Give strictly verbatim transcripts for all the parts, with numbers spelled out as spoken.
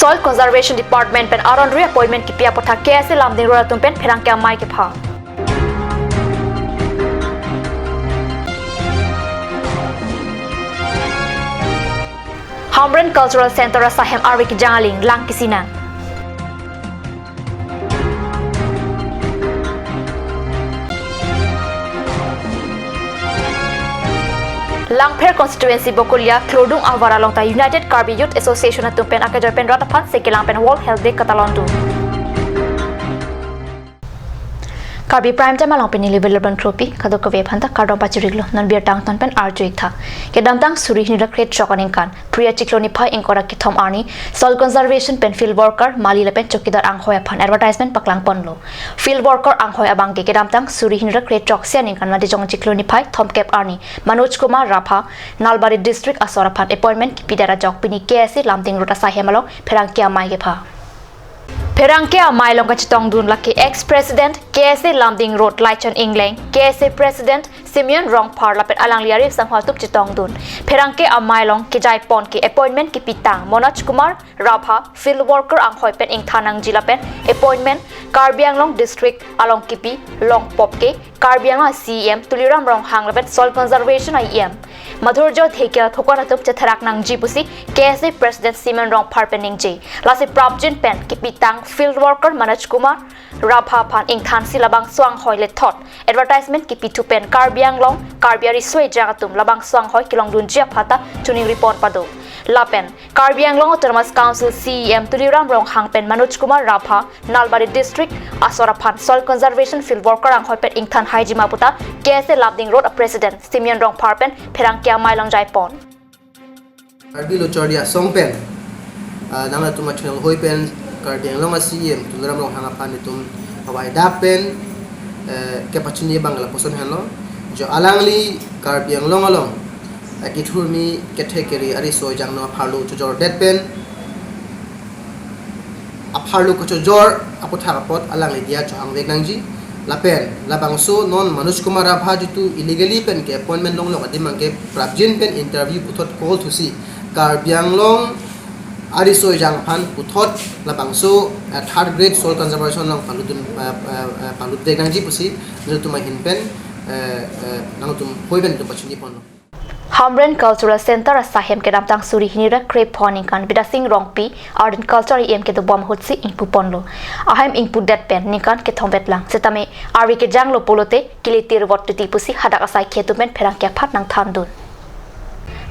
Soil Conservation Department pen aron ri appointment kipi aputhak K S A Lumding Road atum pen pherangke amei kepha. Hamren Cultural Center asahem arve kejang aling lang kisinang. Langpher constituency Bokolia Klurdung ahavar along ta United Karbi Youth Association atum pen akejoi pen rat aphan sekelang pen World Health Day katalon dun. Karbi Prime Time along pini level eleven kropi kadokave aphan ta kardom pachiriklo, non birta angton pen arju-ik tha. Kedamtang suri hini ra krethrok aningkan Phre achiklo niphai ingkoi ra kethom arni Soil Conservation pen field worker, mali lapen chowkidar anghoi aphan advertisement paklangponlo. Field worker anghoi abangke kedamtang suri hini ra krethrok isi aningkan Matijong achiklo niphai thomkep arni Manoj Kumar Rabha, Nalbari District asor aphan appointment kipidet ajok pini K S A Lumding Road asahem along pherangke amei kepha. Pherangke amei along kachetongdun lake ex-president K S A Lumding Road Laichon Engleng, K S A president Simeon Rongphar lapen alangli arip sangho atum chetongdun. Pherangke amei along kejaipon ke appointment kipitang Manoj Kumar Rabha, field worker anghoi pen ingthan nangji lapen appointment Karbi Anglong District along kipi longpop ke Karbi Anglong C E M Tuliram Ronghang lapen Soil Conservation a-E M Madhurjya Dhekial thokon atum chetherak nangji pusi K S A president Simeon Rongphar pen ningje. Lasi prapjin pen kipitang field worker Manoj Kumar Rabha aphan ingthansi labangso anghoi lethot advertisement kipithu pen Karbi Anglong, Karbi ariso ejang atum labangso anghoi kelongdunji aphan ta choningri pon pado. Lapen Karbi Anglong Autonomous Council C E M Tuliram Ronghang pen Manoj Kumar Rabha, Nalbari District asor aphan Soil Conservation field worker anghoi pen ingthan haijima puta K S A Lumding Road a-president Simeon Rongphar pen pherangke amei along jaipon. Karbi Lo Charli Asong pen, ah, nangtum achannel hoi pen Karbi Anglong a-C E M Tuliram Ronghang aphan itum awaida pen, eh, kepachini abang lapuson henlo. Jo alangli Karbi Anglong along, eh, kethurmi kethe keri ariso ejang no apharlo chojordet pen, apharlo kachojor aputhak apot alangli diya chohangvek nangji. Lapen labangso non Manoj Kumar Rabha jitu illegally pen ke appointment longlok adim abangke prapjin pen interview puthot call thusi Karbi Anglong ariso ejang aphan puthot labangso, eh, third grade soil conservation along palutdun, eh, eh, eh, palutvek nangji pusi nangtum ahin pen, eh, eh, nangtum hoi pen itum pachini ponlo. Hamren Cultural Center asahem kedamtang suri hini ra krephongo aningkan Bidya Sing Rongpi, Art and Culture E M kedobom ahutsi ingpuponlo. Ahem ingpudet pen ningkan kethom vetlang. Setame arve kejanglo pulote kilitir vot titi pusi hadak asaikhi atum pen pherangke aphan nangthandun.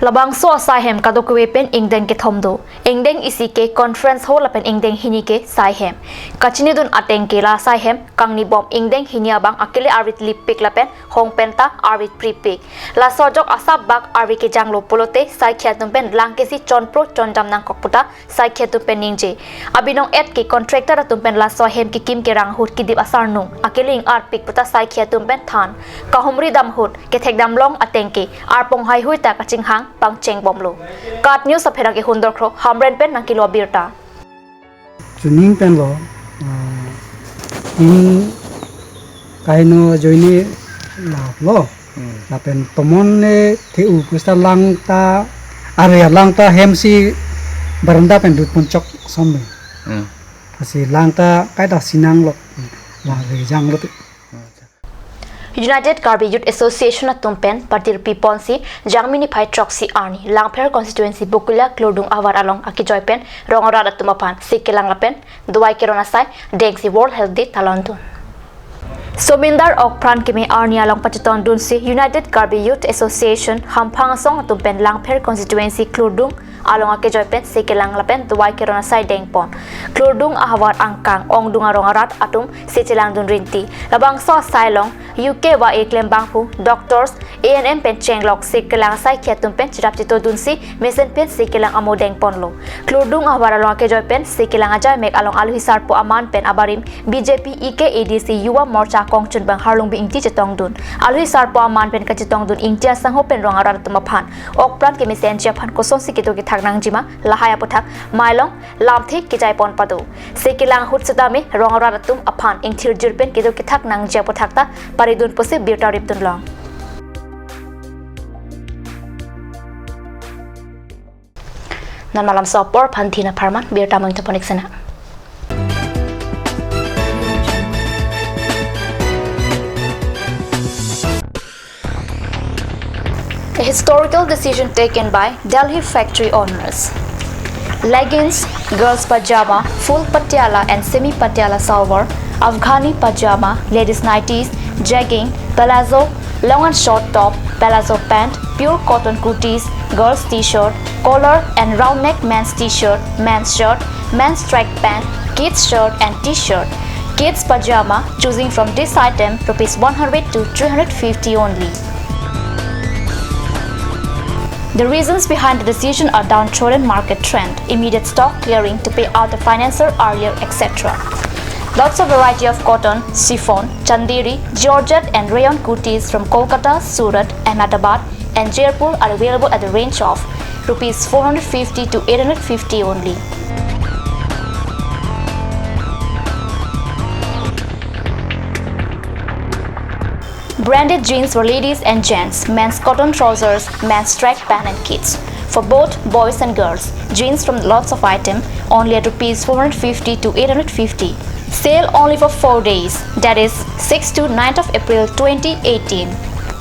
Labangso asahem kadokave pen ingdeng kethom do. Ingdeng isi ke conference hall lapen ingdeng hini ke saihem. Kachinidun ateng ke la saihem kangnibom, ingdeng hini abang akele arve lipik lapen hong pen ta arve pripik. Laso ajok asap bak arve kejanglo pulote saikhi atum pen lang kesi chonpro chondam nangkok puta saikhi atum pen ningje. Abinong et ke contractor atum pen laso ahem kekim kerang ahut kedip asarnung akele ingarpik puta saikhi atum pen than. Kahumri dam ahut kethekdam long ateng ke arpong haihui ta kachinghang pangchengbomlo. KAT News apherangke Hundor Kro Hamren pen nangkelo abirta. Chuning pen lo, ah, ning kaino ajoine lap lo. Hmm. Lapen tomon ne the-u pusta lang ta, are lang ta hemsi baranda pen dut pon chok som le. Hmm. Lasi lang ta kaita sinang lo. La rejang lo te. United Karbi Youth Association atum pen patirpi ponsi Jangmi niphai throksi arni Langpher constituency Bokolia Klurdung ahavar along akejoi pen rong arat atum aphan sekelang lapen dawai keron asai dengsi World Health Day talon dun. Somindar Okpran keme arni along pachetong dunsi United Karbi Youth Association hamphang asong atum pen Langpher constituency Klurdung along akejoi pen sekelang lapen dawai keron asai dengpon. Klurdung ahavar angkang ongdung arong arat atum sechelang dun rinti. Labangso asai along U K Y A klembangphu, doctors, A N M pen chenglok sekelang asaikhi atum pen cherap cheto dunsi mesen pen sekelang amo dengponlo. Klurdung ahavar along akejoi pen sekelang ajai mek along alohi sarpo aman pen abarim B J P E K A D C Yuva Morcha kongchunbang Harlungbing Ingti chetong dun. Alohi sarpo aman pen kachetong dun Ingti asangho pen rong arat atum aphan Okpran kemesen ji aphan kosonsi kedo kethak nangjima lahai aputhak mei along lamthe kejai pon pado. Sekelang ahut setame rong arat atum aphan ingthir jir pen kedo kethak nangji aputhak ta pari dun pusi birta rip dun long. Non malam so apor aphan Dhina Pharman birta mung taponik sena. A historical decision taken by Delhi factory owners. Leggings, girls' pajama, full patiala and semi patiala salwar, Afghani pajama, ladies' nighties, jegging, palazzo, long and short top, palazzo pant, pure cotton kurtis, girls' t-shirt, collar and round neck men's t-shirt, men's shirt, men's track pant, kids' shirt and t-shirt, kids' pajama, choosing from this item, rupees one hundred to three hundred fifty only. The reasons behind the decision are downtrodden market trend, immediate stock clearing to pay out the financier earlier, et cetera. Lots of variety of cotton, chiffon, chanderi, georgette and rayon kurtis from Kolkata, Surat, Ahmedabad and Jaipur are available at the range of rupees four hundred fifty to eight hundred fifty only. Branded jeans for ladies and gents, men's cotton trousers, men's track pant and kids. For both boys and girls, jeans from lots of item, only at rupees four hundred fifty to eight hundred fifty. Sale only for four days, that is sixth to ninth of April twenty eighteen,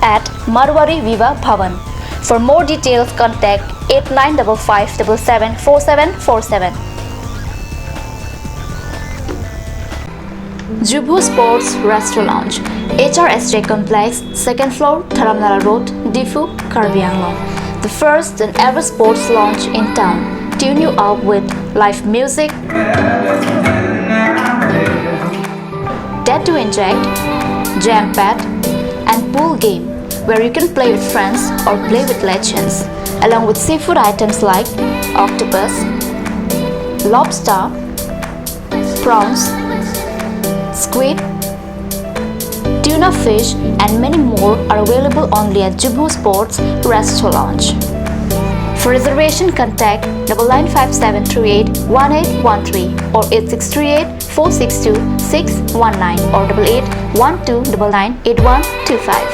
at Marwari Vivah Bhavan. For more details, contact eight nine double five double seven four seven four seven. Jubho Sports Restaurant Lounge, H R S J Complex, second floor, Dharamnala Road, Diphu, Karbi Anglong. The first and ever sports lounge in town. Tune you up with live music, dead to inject, jam pad, and pool game, where you can play with friends or play with legends, along with seafood items like octopus, lobster, prawns, squid, tuna fish, and many more are available only at Jubho Sports Restaurant Lounge. For reservation, contact double nine five seven three eight one eight one three or eight six three eight four six two six one nine or double eight one two double nine eight one two five.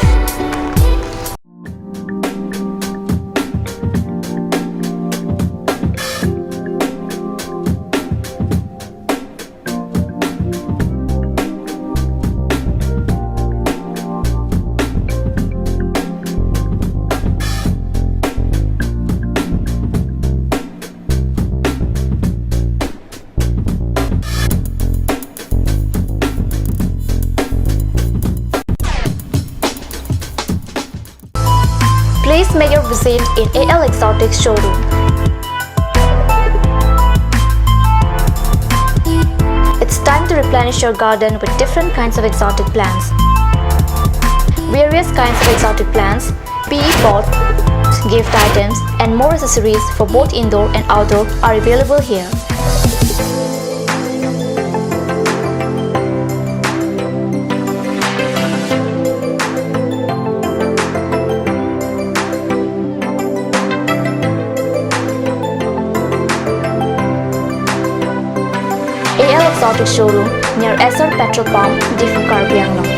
Please make your visit in A L Exotic Showroom. It's time to replenish your garden with different kinds of exotic plants. Various kinds of exotic plants, P E pots, gift items, and more accessories for both indoor and outdoor are available here. A L Exotic Showroom near S R Petrol Pump, Diphu, Karbi Anglong.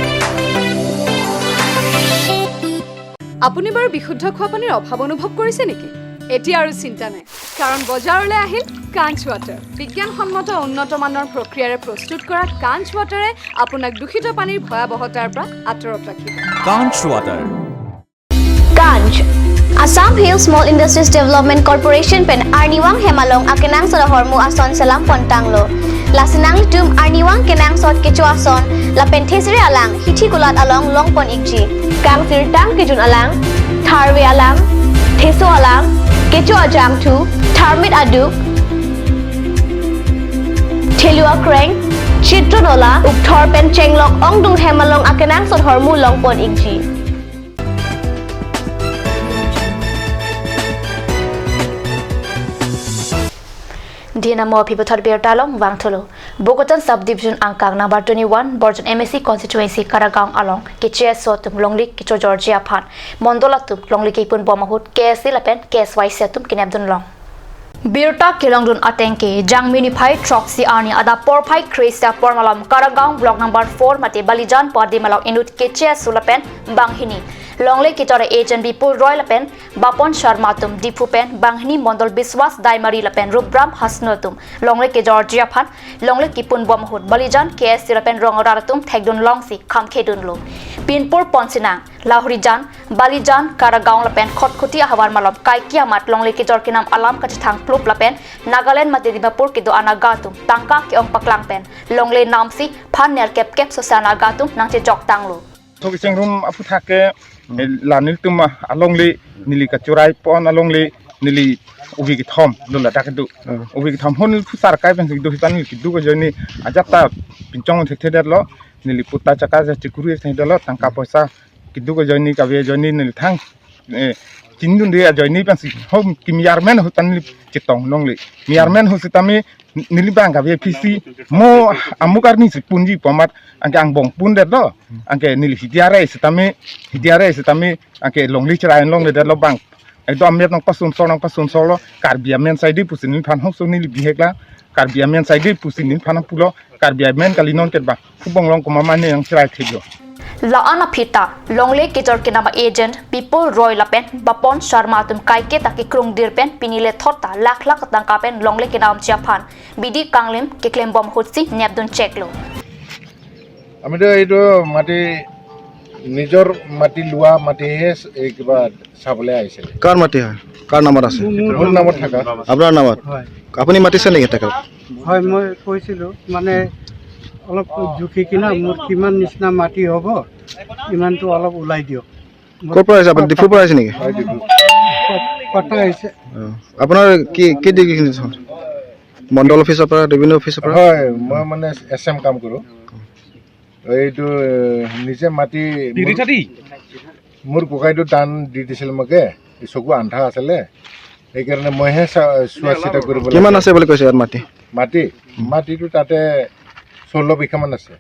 আপুনি বাৰু বিশুদ্ধ খোৱা পানীৰ অভাৱ অনুভৱ কৰিছে নেকি? এতিয়া আৰু চিন্তা নাই, কাৰণ বজাৰলৈ আহিল কাঞ্চ ৱাটাৰ। বিজ্ঞানসন্মত উন্নত মানৰ প্ৰক্ৰিয়াৰে প্ৰস্তুত কৰা কাঞ্চ ৱাটাৰে আপোনাক দূষিত পানীৰ ভয়াৱহতাৰ পৰা আঁতৰত ৰাখিব। Kanch Water. Kanch, Assam Hill Small Industries Development Corporation pen arnivang hem along akenangsot ahormu ason selam pon tanglo. Lasi nanglitum arnivang kenangsot kecho ason lapen thesere alang hithi kulat along long pon ikji. Kang sirtang kejun alang, tharve alang, theso alang, kecho ajangthu, tharmit aduk, thelu akreng, chitro nola, ukthor pen chenglok ongdung hem along akenangsot ahormu long pon ikji. Dhina mo aphi puthot birta along vangthulo. Bokatan Subdivision angkang number twenty-one, Borjan M A C constituency Karagaon along keche aso atum longri kecho jorji aphan mondol atum longri kipun bom ahut K S A lapen K S Y C atum kenep dunlong. Birta kelongdun ateng ke Jangmi niphai throksi arni adap porphai kre-isi apor malom Karagaon block number four mate Balijan Padi malom inut keche aso lapen banghini Longle kejor agent Bipul Roy lapen Bapon Sharma atum Diphu pen banghini mondol Biswas Daimari lapen Rupram Hasnu atum longle kejorji aphan longle kipunbom ahut Balijan K S C lapen rong arat atum thekdun longsi kham khedunlo. Pinpur Ponsinang, Lahorijan, Balijan, Karagaon lapen Khatkhati ahavar malom kaike amat longle kejor kenam alam kachethang plup lapen Nagaland mate Dimapur kedo anaga atum tangka ke-ong paklang pen longle namsi phan nerkep kep sosa anaga atum nangchejok tanglo. Thok Isengrum aphuthak ke, eh, la nelitum alongle neli kachorai pon alongle neli ubi kethom do ladak do. Hmm. Ubi kethom hon neli phusar kai pensi do hitan neli keduk ajoine ajat ta pinchong thekthe detlo, neli puta chaka ja chikuri thek detlo, tangka poisa keduk ajoine kave ajoine neli thang, eh, chindunde ajoine pensi hom kimi armen ahut ta neli chetong longle. Mi armen ahut sitame neli bang kave phisi mo amuk arni si punji pu amat anke angbong pun detlo. Anke neli hidiare sitame, hidiare sitame anke longle cherai longle detlo bang. Ekdom amet nangpasun so nangpasun solo Karbi amen saide pusi neliphan hokso neli bihek la. Karbi amen saide pusi neliphan pulo. Karbi amen kali non ket ba. Kubong long kuma mane nangcherai thilo. La-an aphi ta longle kejor kenam agent Bipul Roy lapen Bapon Sharma atum kaike ta kekrungdir pen pini le thot ta lakh lakh tangka pen longle kenamji aphan bidi kanglim keklembom ahutsi nepdun cheklo. আমি তো এইটো মাটি, নিজৰ মাটি লোৱা মাটিহে এই কিবা চাবলৈ আহিছিলে। কাৰ মাটি হয়? কাৰ নামত আছে? মোৰ নামত থকা। আপোনাৰ নামত? হয়। আপুনি মাতিছে নেকি তেখেতক? হয়, মই কৈছিলোঁ, মানে, অলপ জুখি কিনা মোৰ কিমান নিচিনা মাটি হ'ব, ইমানটো অলপ ওলাই দিয়ক। ক'ৰ পৰা আহিছে আপুনি? ডিফুৰ পৰা আহিছে নেকি? হয়, ডিফু। প-, পট্টা আহিছে। অ। আপোনাৰ কি, কি ডিগ্ৰী? মণ্ডল অফিচৰ পৰা, ৰেভিনিউ অফিচৰ পৰা? হয়, মই মানে এছ এম কাম কৰোঁ। এইটো, এ, নিজে মাটি, মোৰ, মোৰ ককাইদেউ দান দি দিছিল মোকে, এই চকু আন্ধা আছিলে, সেইকাৰণে মইহে চা-, চোৱা চিতা কৰিব লাগে। কিমান আছে বুলি কৈছে ইয়াত মাটি? মাটি? মাটিটো তাতে ষোল্ল বিঘামান আছে।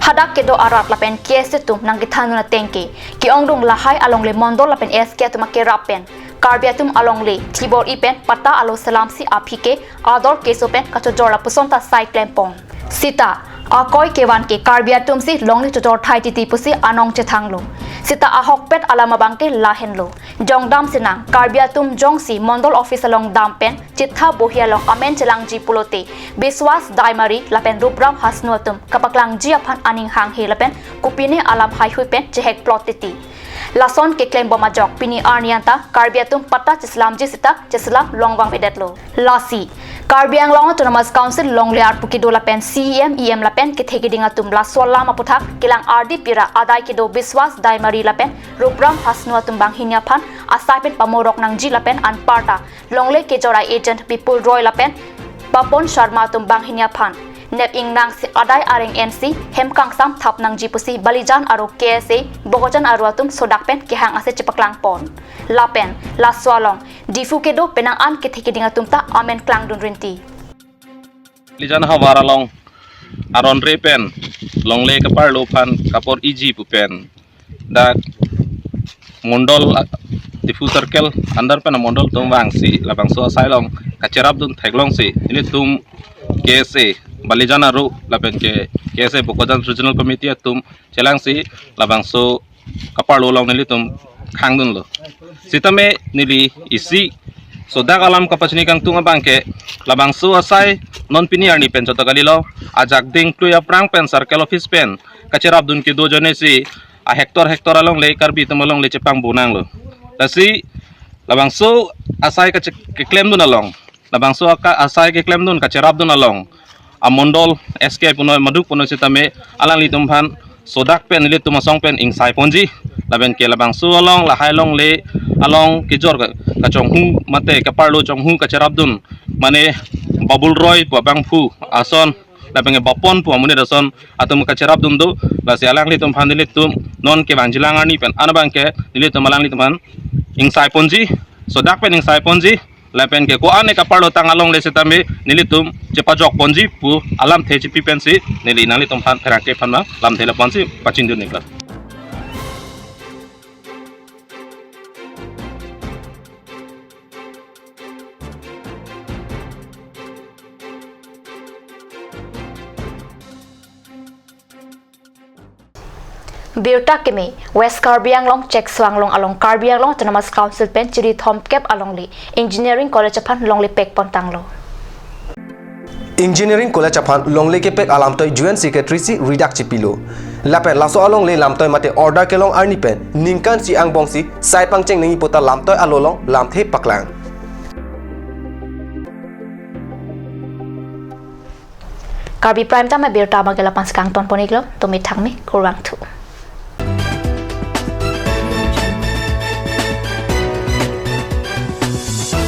Hadak kedo arat lapen K S A atum nangkethandun ateng ke, ke-ongdung lahai alongle mondol lapen S K atum akerap pen Karbi atum alongle thibor-i pen patta alo selamsi aphi ke ador keso pen kachojor lapuson ta sai klempon. Sita akoi kevan ke Karbi atumsi longle chojor thai titi pusi anong chethanglo. Sita ahokpet alam abang ke lahenlo. Jongdam sinang, Karbi atum jongsi mondol office along dam pen chitha bohi along amen chelangji pulote Biswas Daimari lapen Rupram Hasnu atum kapaklangji aphan aning hanghe lapen kopine alam haihui pen chehek plot titi. Lason keklembom ajok pini arni anta Karbi atum patta cheselamji sita cheselam longvangvedetlo. Lasi Karbi Anglong Autonomous Council longle arpu kedo lapen C E M, E M lapen kethe keding atum laso alam aphuthak kelang ardi pira adai kedo Biswas Daimari lapen Rupram Hasnu atum banghini aphan asai pen pamorok nangji lapen anparta longle kejor agent Bipul Roy lapen Bapon Sharma atum banghini aphan nep ingnangsi adai areng ensi hem kangsam thap nangji pusi Balijan aro K S A Bokajan aro atum sodak pen kehang ase chepaklangpon. Lapen laso along Diphu kedo penang an kethe keding atum ta amen klangdun rinti. Balijan havar along aron re pen longle kaparlo aphan kapor-iji pu pen dak mondol, ah, Diphu circle under pen mondol atum vangsi labangso asai along kacherapdun theklongsi nelitum K S A Balijan aro lapen ke K S A Bokajan Regional Committee atum chelangsi labangso kaparlo along nelitum khangdunlo. Sitame neli isi sodak alam kapachini kangtung abang ke labangso asai non pini arni pen chot kalilo, ajak ding klui aphrang pen circle office pen kacherapdun kedo ajoinesi a hector hector alongle Karbi atum alongle chepangbo nanglo. Lasi labangso asai kache-, keklemdun along, labangso aka-, asai keklemdun kacherapdun along amondol S K punoi maduk punoi sitame alanglitum aphan sodak pen nelitum asong pen ingsai ponji. Lapen ke labangso along lahai longle along kejor ka-, kachonghu mate kaparlo chonghu kacherapdun, mane Babul Roy pu abangphu ason lapen ke Bapon pu amonit ason atum kacherapdun do. Lasi alanglitum aphan nelitum non kevangjilang arni pen anabang ke nelitum alanglitum aphan ingsai ponji, sodak pen ingsai ponji. Lapen ke ko-an ne kaparlo tang alongle sitame nelitum chepajok ponji pu alamthe chipi pensi neli nanglitum aphan pherangke aphan ma lamthe lapu-ansi pachindun iklar. Birta keme, West Karbi Anglong Chekso Anglong along Karbi Anglong Autonomous Council pen chiri thomkep alongle Engineering College aphan longle pek pon tanglo. Engineering College aphan longle kepek alamtoi Joint Secretary si ridak chipilo. Lapen laso alongle lamtoi mate order kelong arni pen ningkan isi angbong si sai pangcheng nangji pu ta lamtoi alolong lamthe paklang. Karbi Prime Time abirta abang ke lapu-an si kangton pon iklo, tumi thakmi, kurvangthu.